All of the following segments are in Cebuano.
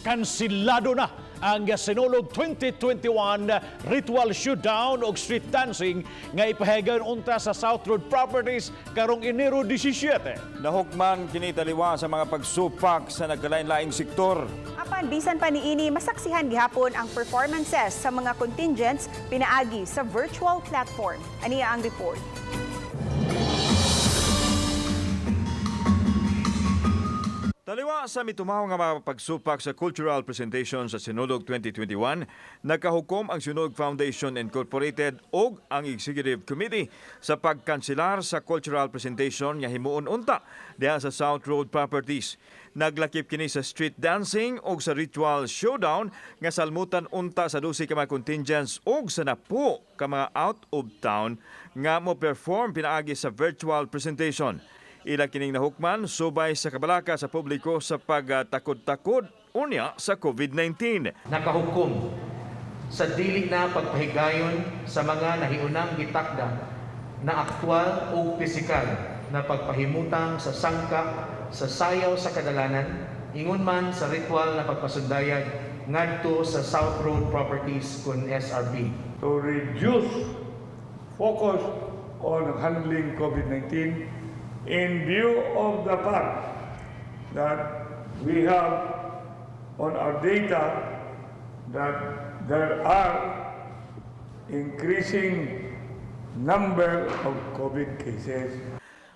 Kansilado na ang Sinulog 2021 Ritual Showdown og Street Dancing nga ipahigayon unta sa South Road Properties karong Enero 17. Nahukman kini taliwa sa mga pagsupak sa nagkalain-laing sektor. Apan bisan pa niini, masaksihan gihapon ang performances sa mga contingents pinaagi sa virtual platform. Aniya ang report. Taliwa sa mitumaw nga mga pagsupak sa cultural presentation sa Sinulog 2021, nakahukom ang Sinulog Foundation Incorporated ug ang Executive Committee sa pagkanselar sa cultural presentation nga himuon unta diha sa South Road Properties. Naglakip kini sa street dancing ug sa ritual showdown nga salmutan unta sa 12 ka mga contingents ug sa napo ka mga out of town nga mo perform pinaagi sa virtual presentation. Ila kining nahukman subay sa kabalaka sa publiko sa pagtakod-takod unya sa COVID-19. Nakahukom sa dili na pagpahigayon sa mga nahiunang gitakda na aktwal o pisikal na pagpahimutang sa sangka sa sayaw sa kadalanan, ingon man sa ritual na pagpasundayag ngadto sa South Road Properties kun SRP. To reduce focus on handling COVID-19 in view of the fact that we have on our data that there are increasing number of COVID cases.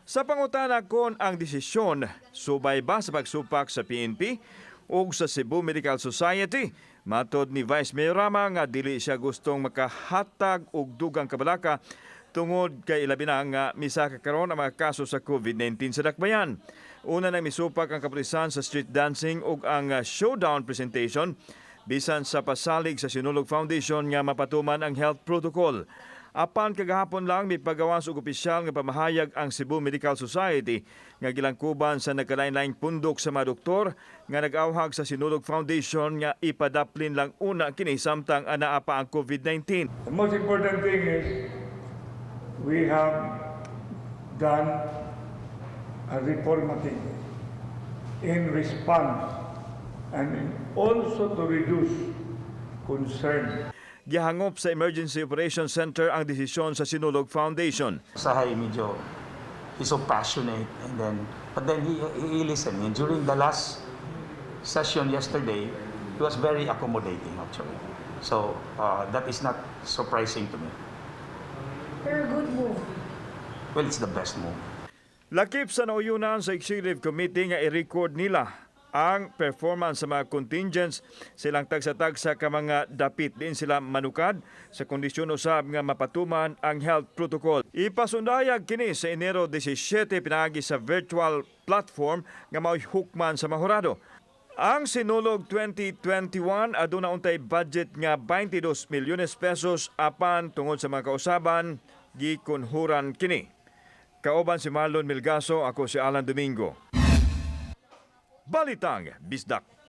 Sa pangutana kon ang desisyon subay ba sa pagsupak sa PNP ug sa Cebu Medical Society, matod ni Vice Mayor Rama nga dili siya gustong makahatag og dugang kabalaka tungod kay ilabi na nga misaka karon ang mga kaso sa COVID-19 sa dakbayan. Una nang misupak ang kapulisan sa street dancing ug ang showdown presentation bisan sa pasalig sa Sinulog Foundation nga mapatuman ang health protocol. Apan kagahapon lang mipagawas og opisyal nga pamahayag ang Cebu Medical Society nga gilangkuban sa nagkalain-laing pundok sa mga doktor nga nag-awhag sa Sinulog Foundation nga ipadaplin lang una kini samtang anaa pa ang COVID-19. The most important thing is we have done a reformatting in response and also to reduce concern. Gihangop sa Emergency Operations Center ang desisyon sa Sinulog Foundation. Usahay medyo he's so passionate and then but then he listened, and during the last session yesterday he was very accommodating, actually, so that is not surprising to me. Pero good move. Well, it's the best move. Lakip sa nauyunan sa Executive Committee nga i-record nila ang performance sa mga contingents silang tagsa-tagsa ka mga dapit din sila manukad sa kondisyon usab nga mapatuman ang health protocol. Ipasundayag kini sa Enero 17 pinaagi sa virtual platform nga mao'y hukman sa mahurado. Ang Sinulog 2021 aduna untay budget nga 22 milyones pesos, apan tungod sa mga kausaban gikunhuran kini. Kauban si Marlon Milgaso, ako si Alan Domingo. Balitang Bisdak.